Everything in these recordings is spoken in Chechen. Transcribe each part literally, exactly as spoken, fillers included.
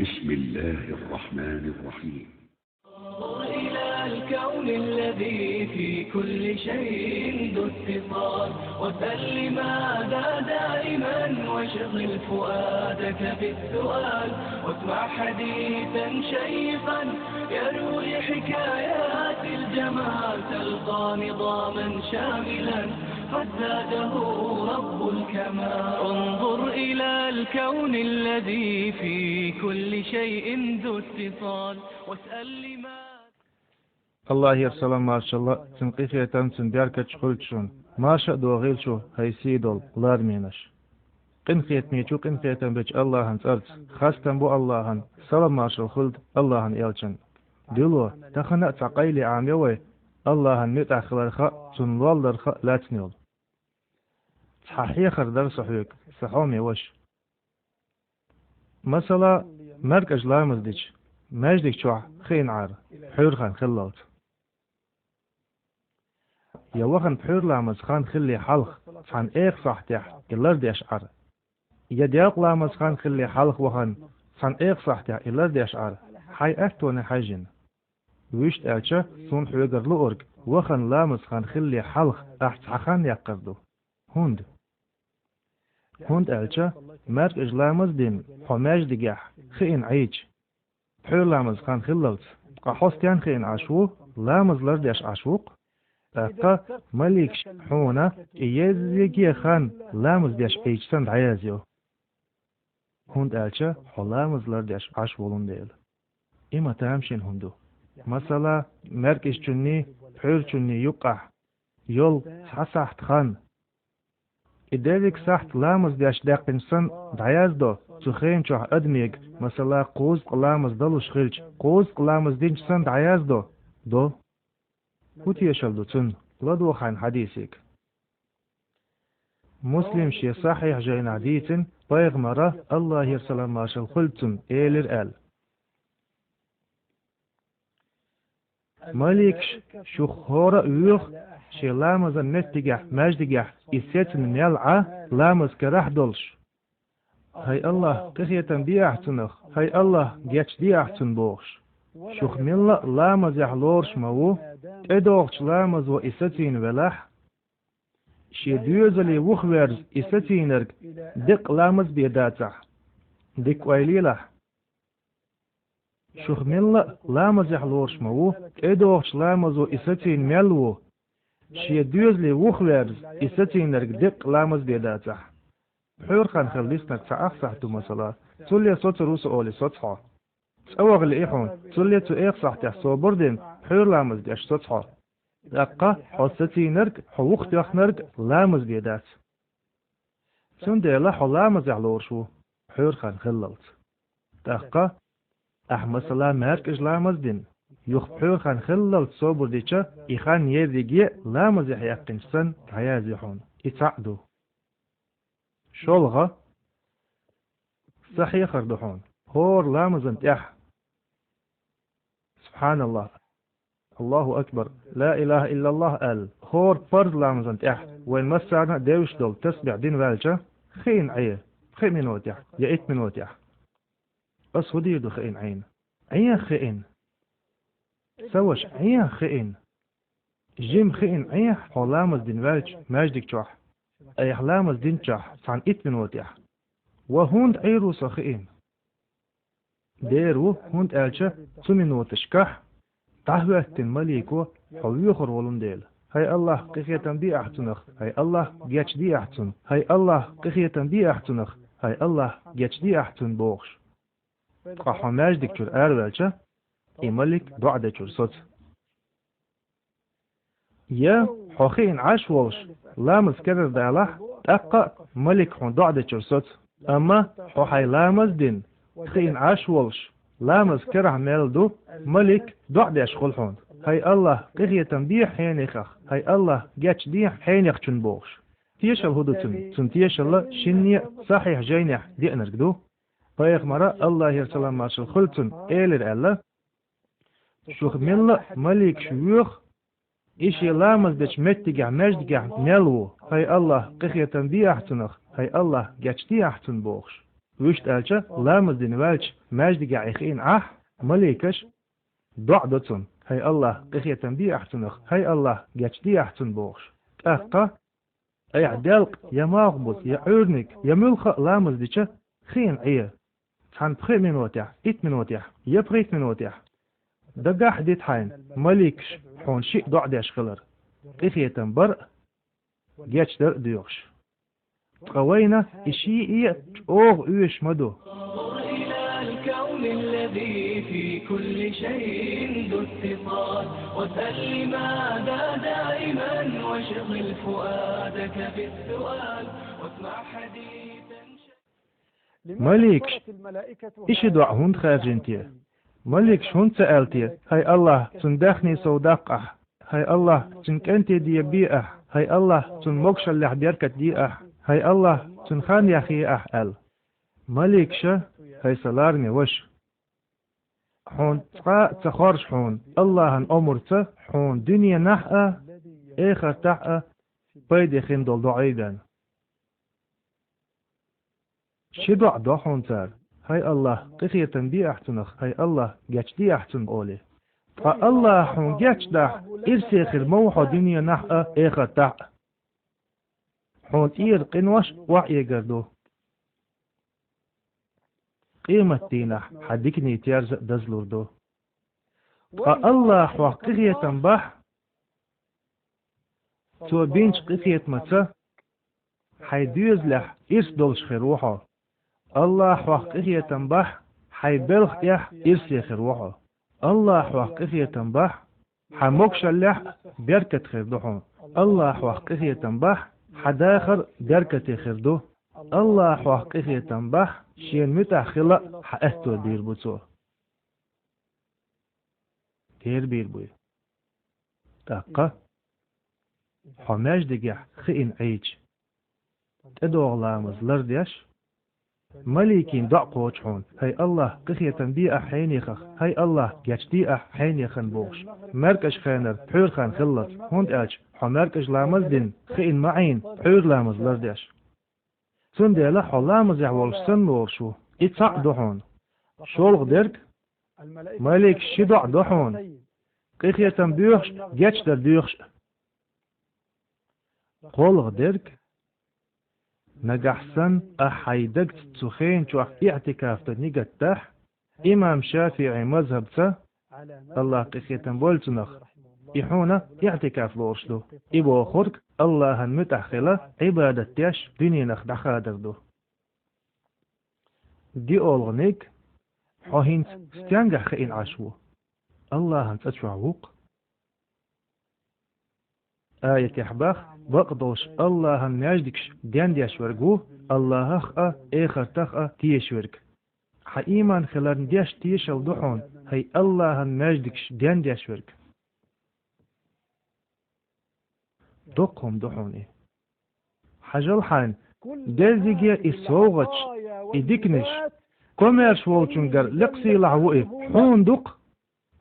بسم الله الرحمن الرحيم. انظر إلى الكون الذي في كل شيء ذو اتصال، واسأل لماذا دائما، واشغل فؤادك بالسؤال، واسمع حديثا شيقا يروي حكايات الجمال، تلقى نظاما شاملا قد زاده رب الكمال. انظر إلى الكون الذي في كل شيء ذو اتصال، واسأل لماذا. Аллахьера салам-маршалла, цуьнан къинхетам, цуьнан беркаташ хуьлда шуна. Марша а догӀийла шу, хӀай сийдолу ларминаш. Къинхетамечу, къинхетам бечу Аллахьан цӀарца, хастам бу Аллахьан, салам-маршалла хуьлда Аллахьан элчанна. Дило, тахана а цхьа къайле Ӏама ю вай, Аллахьан муьтӀахь хиларх а, Цунна лолларх а лаьцна йолу. Цхьа хьехар дара со хьоьга, сан хьоме ваша. Масала, маьркӀажа ламаз дича, маьждиг чохь хиъна Ӏара, пхьуьйра хан хиллалц. Я вахана пхьуьйра ламаз хан хиллале хьалха, цхьана экха сахьтехь и лардеш Ӏара. Я делкъа ламаз хан хиллале хьалха вахана, цхьана экха сахьтехь и лардеш Ӏара, хьайн аьттоне хьаьжжина. Вуьшта аьлча, суна хьоьгара луург, вахана ламаз хан хиллале хьалха ахь цхьа хан яккхар ду. ХӀунда? ХӀунда аьлча, маьркӀажа ламаз дина хьо маьждигехь, хиъна Ӏийча, пхьуьйра ламаз хан хиллалц, ткъа хьо стенна хиъна Ӏаш ву, ламаз лардеш Ӏаш ву-кх. ТӀаккха маликаш хьуна и ерриге а хан ламаз деш Ӏийча санна дӀаязйо. ХӀунда аьлча хьо ламаз лардеш Ӏаш волун дела. И ма тамашийна хӀума ду. Масала, маьркӀажчунний, пхьуьйрачунний юккъехь йолу цхьа сахьт хан. И дерриг сахьт ламаз деш даьккхинчу санна дӀаяздо цу хенан чохь адамега, масала, кхузткъа ламаз далуш хилча, кхузткъа ламаз динчу санна дӀаяздо? До. ХӀун тешалла ду цунна? ЛадогӀа хьайна хьадисега. Муслима шен сахьихь жайнахь дийцина, пайхамара, Аллахьера салам-маршалла хуьлда цунна, элира аьлла: «Маликаш шух хӀора а воьху шен ламазан меттигехь, маьждигехь, и сецна мел Ӏа, ламаз карахь а долуш: „ХӀай Аллахь, къинхетам бе ахь цунах, хӀай Аллахь, гечде ахь цунна“, – бохуш. Шух милла а ламазехь лоруш ма ву, тӀедогӀучу ламазо и сацийна велахь, шен доьзале вухаверза и сацийнарг деккъа ламаз бен дацахь. Дика ойла елахь. Шух милла а ламазехь лоруш ма ву, тӀедогӀучу ламазо и сацийна мел ву, шен доьзале вухаверза и сацийнарг деккъа ламаз бен дацахь. Пхьуьйра хан хила диснарг цхьа ахь сахьт ду, масала, цуле соцур ву со олий, соцу хьо. ЦӀа ваха лиъна хьуна, цуле цу экха сахьтехь собар а дина, пхьуьйра ламаз деш соцу хьо. ТӀаккха хьо сацийнарг, хьо вухатоьхнарг ламаз бен дац. Цундела хьо ламазехь лоруш ву, пхьуьйра хан хиллалц. ТӀаккха ахь, масала, маьркӀажа ламаз дина, юха пхьуьйра хан хиллалц собар дича, и хан ерриге а ламазехь яьккхинчу санна дӀаязйо хьуна. И цхьаъ ду. ШолгӀа. Сан хьехар ду хьуна. ХӀора ламазан тӀехь, субхьаналлахь, Аллаху акбар, ла илаха иллаллахь аьлла, хӀора парз ламазан тӀехь вайн массарна а девзаш долу тасбихь дина ваьлча, хиъна Ӏе, пхи минотехь я итт минотехь. Ас хӀун дийр ду хиъна Ӏийна? Ӏеха хиъна. Сан ваша, Ӏеха хиъна. Жима хиъна Ӏеха хьо ламаз дина ваьлча маьждиг чохь, айхьа ламаз динчохь цхьана итт минотехь. Ва хӀунда Ӏийр ву со хиъна? Дера ву, хӀунда аьлча цу миноташкахь дӀахӀоьттина малико хьо воьхур волун дела. ХӀай Аллахь, къинхетам бе ахь цунах, хӀай Аллахь, гечде ахь цунна, хӀай Аллахь, къинхетам бе ахь цунах, хӀай Аллахь, гечде ахь цунна, бохуш. Ткъа хьо маьждиг чуьра араваьлча, и малик доӀа дечуьра соцу. Я хьо хиъна Ӏаш волуш, ламаз карара далахь, тӀаккха а малик хьуна доӀа дечуьра соцу. Амма хьо хьайн ламаз дина, хиъна Ӏаш волуш, ламаз карахь мел ду, малик доӀа деш хуьлу хьуна: «ХӀай Аллахь, къинхетам бехьа хьенехах, хӀай Аллахь, гечдехьа хьенехчунна», – бохуш. Тешалла хӀун ду цуьнан? Цуьнан тешалла шинне а сахьихь жайнехь деанарг ду. Пайхамара, Аллахьера салам-маршалла хуьлда цунна, элира аьлла: «Шух милла а маликаш воьху, и шен ламаз дечу меттигехь, маьждигехь мел ву: „ХӀай Аллахь, къинхетам бе ахь цунах, хӀай Аллахь, гечде ахь цунна“, – бохуш. Вуьшта аьлча, ламаз дина ваьлча, маьждигехь и хиъна Ӏахь, маликаш доӀа до цунна: «ХӀай АллахӀ, къинхетам бе ахь цунах, хӀай АллахӀ, гечде ахь цунна», – бохуш. ТӀаккха айхьа делкъа, я малхбуза, я Ӏуьйраниг, я муьлхха а ламаз дича, хиъна Ӏе. Цхьана пхи минотехь, итт минотехь, я пхийтта минотехь. Дагахь а дита хьайна, маликаш хьуна шиъ доӀа деш хилар, къинхетам бар а, гечдар а доьхуш. Ткъа вайна и шиъ а чӀогӀа оьшуш ма ду. انظر إلى الكون الذي في كل شيء ذو اتصال، وسل لماذا دائما، واشغل فؤادك بالسؤال، واسمع حديثا. Маликаш и ши доӀа хӀунда хаьржина те? Маликаш хӀунда ца аьлла те: «ХӀай АллахӀ, цунна даьхни сов даккха ахь, хӀай АллахӀ, цуьнан кӀентий ден бе ахь, хӀай АллахӀ, цунна могашаллехь беркат де ахь, хӀай АллахӀ, цуьнан хан яхъе ахь», – аьлла? Маликаша: «ХӀай сан лараме ваша, хьуна цкъа а ца хоржу хьуна АллахӀан омраца хьуна дуьненахь а, эхартахь а пайде хин долу доӀий бен». Ши доӀа до хьуна цара: «ХӀай АллахӀ, къинхетам бе ахь цунах, хӀай АллахӀ, гечде ахь цунна», – олий. Ткъа АллахӀа хьуна гечдахь, ирсе хир ма ву хьо дуьненахь а, эхартахь а. Хьуна тӀера къинош охьаэгар ду. Къематдийнахь хьан диканийн терза а дазлур ду. Ткъа АллахӀа хьох къинхетам бахь, Цо бинчу къинхетамаца хьайн доьзалехь ирс долуш хир ву хьо. АллахӀа хьох къинхетам бахь, хьайн белхан тӀехь ирсе хир ву хьо. АллахӀа хьох къинхетам бахь, хьан могашаллехь а беркат хир ду хьуна. АллахӀа хьох къинхетам бахь, хьан дахар а беркате хир ду. АллахӀа хьох къинхетам бахь, Шена муьтӀахь хила а хьан аьтто бийр бу Цо. Тера бийр буй. ТӀаккха хьо маьждигехь хиъна Ӏийча, тӀедогӀу ламаз лардеш, маликийн доӀа кхочу хьуна: «ХӀай АллахӀ, къинхетам бе ахь хьенехах, хӀай АллахӀ, гечде ахь хьенехан», – бохуш, маьркӀаж хенара пхьуьйра хан хиллалц, хӀунда аьлча хьо маьркӀаж ламаз а дина, хиъна ма Ӏийна, пхьуьйра ламаз лардеш. Цундела хьо ламазехь волуш санна лоруш ву. И цхьаъ ду хьуна. ШолгӀа дерг: маликаш ши доӀа до хьуна, къинхетам боьхуш а, гечдар доьхуш а. КхоалгӀа дерг: нагахь санна ахь хьайн дагца цу хенан чохь иӀтикаф дан нигат дахь, имам ШафиӀи мазхӀабца, АллахӀ къинхетам бойла цунах, и хьуна иӀтикаф лоруш ду. И бохург АллахӀан муьтӀахь хила, Ӏибадат деш, дуьненах дӀахадар ду. ДиолгӀаниг: хьо хӀинца стенгахь хиъна Ӏаш ву? АллахӀан цӀа чохь ву-кх. Аятехь боху: бакъдолуш АллахӀан маьждигаш дендеш верг ву, АллахӀах а, эхартах а тешаш верг. Хьан ийман хиларна деш тешалла ду хьуна, хӀай АллахӀан маьждигаш дендеш верг. Доккха хӀума ду хьуна и. Хьажал хьайна, дерриге и совгӀаташ, и диканаш, комаьрша волчуьнгара лекха сийлахь ву и, хьуна ду-кх.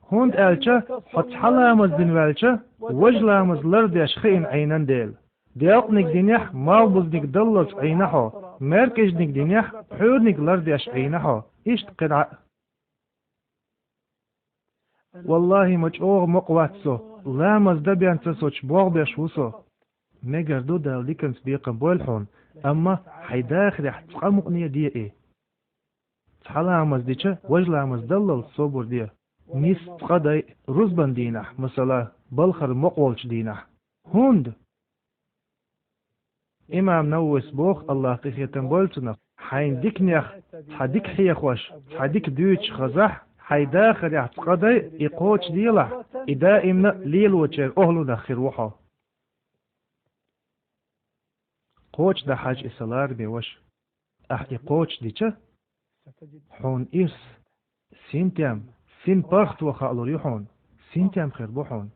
ХӀунда аьлча хьо цхьа ламаз дина ваьлча, важа ламаз лардеш хиъна Ӏийнан дела. Делкъаниг динехь, малхбузниг даллалц Ӏийна хьо, маьркӀажниг динехь, пхьуьйраниг лардеш Ӏийна хьо. Иштта кхидӀа а. ВаллахӀи, ма чӀогӀа мукъа вац со, ламаз дан бен ца соцуш болх беш ву со. Мегар ду, Дала диканца бекхам бойла хьуна, амма хьайн дахарехь цкъа мукъане де и. Цхьа ламаз дича, важа ламаз даллалц собар де. Нийсса цкъа дай, рузбан дийнахь, масала, балхара мукъа волчу дийнахь. ХӀунда? Имам Нававис боху, АллахӀ къинхетам бойла цунах: хьайн диканех цхьа дика хьехош, цхьа дика дуьйцуш хазахь, хьайн дахарехь цкъа дай, и кхочушделахь, и даимна а лелочеран охӀлунах хир ву хьо. Кхочушдан хьажа и, сан лараме ваша. Ахь и кхочушдича, хьуна ирс, синтем, синпаргӀато хаалур ю хьуна, синтем хир бу хьуна.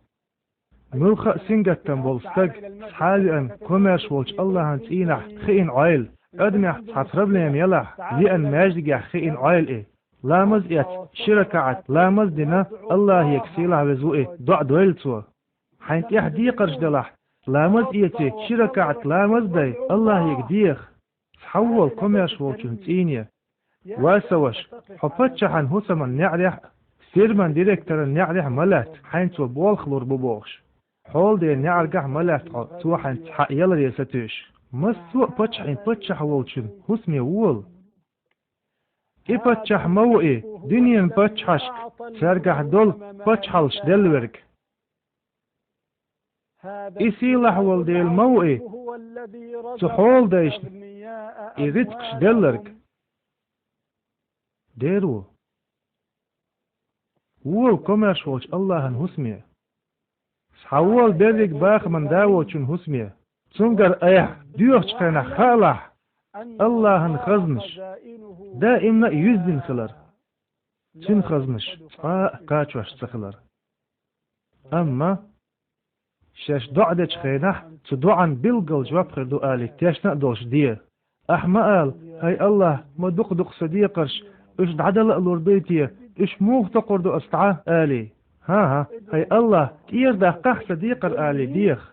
Муьлхха а сингаттам болу стаг, схьа а веана, комаьрша волчу АллахӀан цӀийнахь хиъна Ӏойла, адамехь цхьа проблема елахь, веана маьждигехь хиъна Ӏойла и. Ламаз эцна, ши ракаӀат ламаз дина, АллахӀега сийлахь веза ву и, доӀа дойла цо. Хьайн тӀехь декхарш делахь, ламаз эций, ши ракаӀат ламаз дай, АллахӀега деха. Схьавола комаьрша волчун цӀийне. Ва са ваша, хьо паччахьан хӀусаман неӀарехь а, сирман директоран неӀарехь а ма лаьтта, хьайна цо болх лур бу бохуш. Хьоладен неӀаргахь а ма лаьтта хьо, цо хьайна цхьа яларе сатуьйсуш. Массо а паччахьийн паччахь волчун хӀусаме вола. И паччахь ма ву и, дуьненан паччахьашка, цаьргахь долу паччахьаллаш делла верг. И сийлахь волу Дела ма ву и, цу хьоладайшна и рицкъаш делларг. Дера ву. Вола комаьрша волчу АллахӀан хӀусаме. Схьавола берриг бахаман да волчун хӀусаме. Цуьнгара айхьа доьхучу хенахь хаалахь, АллахӀан хазнаш даимна а юьздина хилар. Цуьнан хазнаш цкъа а кхачош ца хилар. Амма шаьш доӀа дечу хенахь, цу доӀан билггал жоп хир ду алий, тешна а долуш де. Ахьа ма ала: «ХӀай АллахӀ, ма дукха-дукха сан декхарш, уьш дӀадала а лур дуй те, уьш муха токхур ду ас дӀа?» — алий. ХӀан-хӀа, хӀай АллахӀ, тӀера даккхахьа сан декхар алий, деха.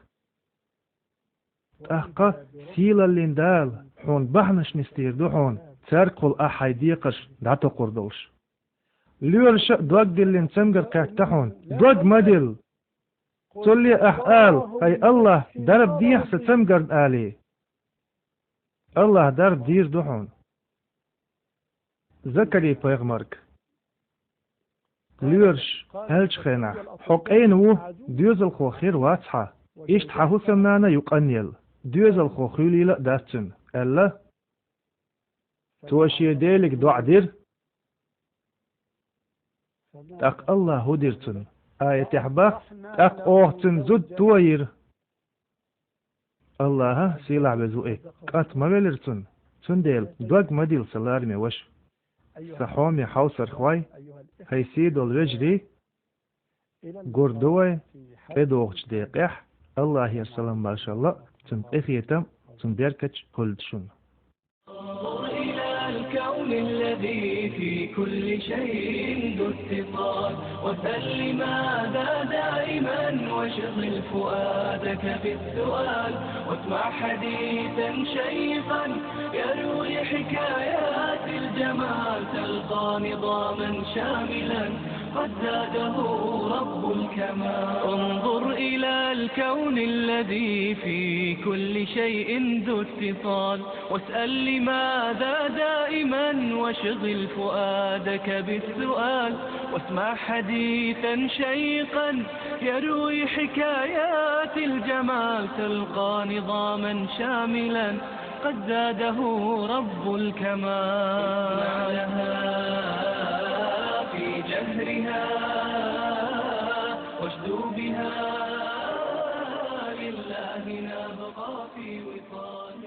ТӀаккха сийлаллин Дала хьуна бахьанаш нисдийр ду хьуна, цаьргахула ахьа хьайн декхарш дӀатокхур долуш. Лоьраша а дог диллина цамгар кхетта хьуна, дог ма дилла. Цулле ахьа ала: «ХӀай АллахӀ, дарба дехьа сан цамгарна», — алий. АллахӀа дарба дийр ду хьуна. Закарий-пайхамарга: «Лоьраша аьллачу хенахь: „Хьо къена ву, доьзалхо хир вац хьан, иштта хьан хӀусамнана а ю къанъелла, доьзалхо хуьлийла а дац цуьнан“, — аьлла. Цо шен Делига доӀа дира». ТӀаккха АллахӀа хӀун дира цунна? Аятехь боху: «ТӀаккха оха цуьнан зуда тойира». АллахӀа, сийлахь-веза ву и, кӀант ма велира цунна, цундела дог ма дилла, сан лараме ваша. Сан хьоме хьовсархой, хӀай сий долу вежарий, гур ду вай тӀедогӀучу декъехь, АллахӀера салам-маршалла а, цуьнан къинхетам а, цуьнан беркат а хуьлда шуна. انظر إلى الكون الذي في كل شيء ذو اتصال، واسأل لماذا دائما، واشغل فؤادك بالسؤال، واسمع حديثا شيقا يروي حكايات الجمال، تلقى نظاما شاملا قد زاده رب الكمال. انظر إلى الكون الذي في كل شيء ذو اتصال، واسأل لماذا دائما، واشغل فؤادك بالسؤال، واسمع حديثا شيقا يروي حكايات الجمال، تلقى نظاما شاملا قد زاده رب الكمال. اسمع لها في جهرها، واشدو بها، لله نبقى في وصال.